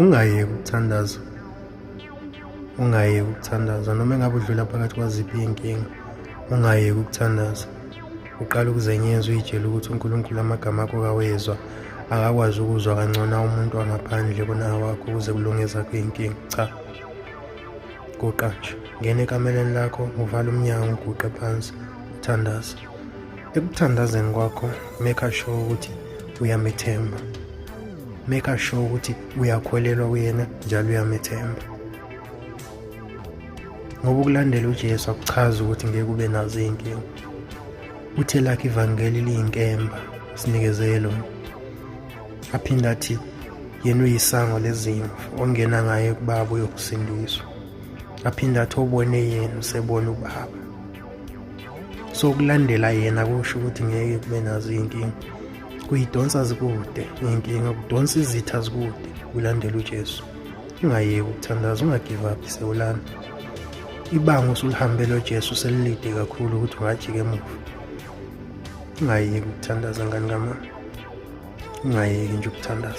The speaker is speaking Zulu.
Ungayeki ukuthandaza, ungayeki ukuthandaza noma engabe udlula phakathi kwaziphi iy'nkinga, ungayeki ukuthandaza. Uqala ukuzenyeza uyitshele ukuthi uNkulunkulu amagama akho kawezwa, akakwazi ukuzwa kangcono umuntu wangaphandle kunawakho ukuze kulunge ezakho iy'nkinga. Cha, guqa nje, ngena ekameleni lakho, uvale umnyango, uguqe phansi, uthandaze. Ekuthandazeni kwakho, make sure ukuthi uyamethemba. Make sure ukuthi uyakholelwa kuyena njalo uyamethemba. Ngoba ukulandela uJesu akuchazi ukuthi ngeke ube nazo iy'nkinga. Uthe lakhe ivangeli liyinkemba, sinikeze lona. Aphinde athi yena uyisango lezimvu, ongena ngaye kubaba uyokusindiswa. Aphinde athi obone yena usebona ubaba. So ukulandela yena kusho ukuthi ngeke kube nazo iy'nkinga. Kuyidonsa zikude iy'nkinga, kudonsa izitha zikude kulandela uJesu. Ungayeki ukuthandaza, ungagive up sewulana. Ibanga osulihambele uJesu selilide kakhulu ukuthi ungajika emuva. Ungayeki ukuthandaza ngani kama. Ungayeki nje ukuthandaza.